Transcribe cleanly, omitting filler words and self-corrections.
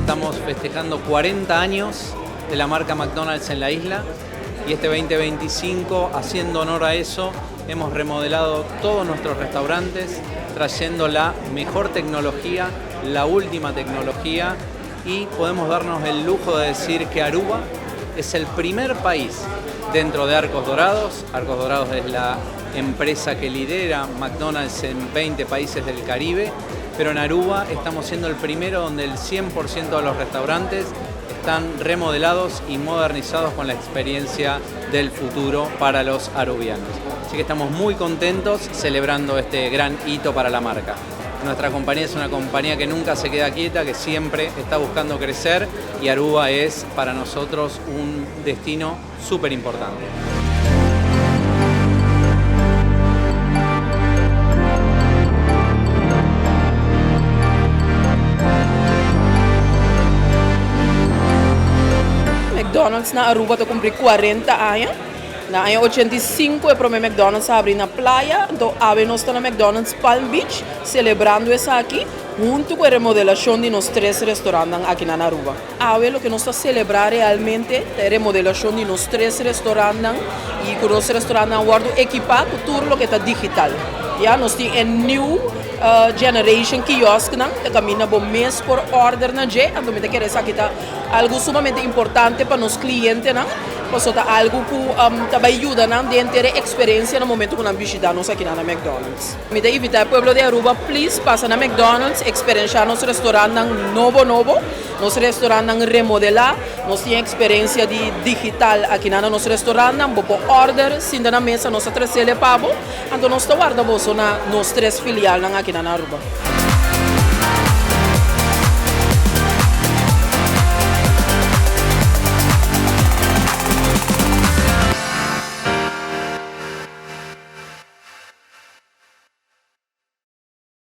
Estamos festejando 40 años de la marca McDonald's en la isla y este 2025, haciendo honor a eso, hemos remodelado todos nuestros restaurantes, trayendo la mejor tecnología, la última tecnología y podemos darnos el lujo de decir que Aruba es el primer país dentro de Arcos Dorados. Arcos Dorados es la empresa que lidera McDonald's en 20 países del Caribe, pero en Aruba estamos siendo el primero donde el 100% de los restaurantes están remodelados y modernizados con la experiencia del futuro para los arubianos. Así que estamos muy contentos celebrando este gran hito para la marca. Nuestra compañía es una compañía que nunca se queda quieta, que siempre está buscando crecer y Aruba es para nosotros un destino súper importante. McDonald's na Aruba ta cumpli 40 aña. Na aña 85 e prome McDonald's a habri na Playa, anto awe nos ta na McDonald's Palm Beach celebrando esaki hunto cu e remodelacion di nos tres restaurantnan aki na Aruba. Awe loke nos ta celebra realmente ta e remodelacion di nos tres restaurantnan y cu nos restaurantnan a wordo ekipa cu tur loke ta digital. Ya nos tin e new generation kiosknan ta caminda bo mes por order na dje, anto mi ta kere esaki ta algo sumamente importante pa nos clientenan pasobra ta algo cu ta bay yuda nan den henter e experiencia na momento cu nan bishita nos akinan na McDonald's. Mi ta invita e pueblo di Aruba please pasa na McDonald's experiencia nos restaurantnan nobo nobo. Nos restaurantnan remodelá, nos tin experiencia di digital akinan na nos restaurantnan, bo por order sinta na mesa nos ta tresele pa bo, anto nos ta warda boso na nos tres filialnan akinan na Aruba.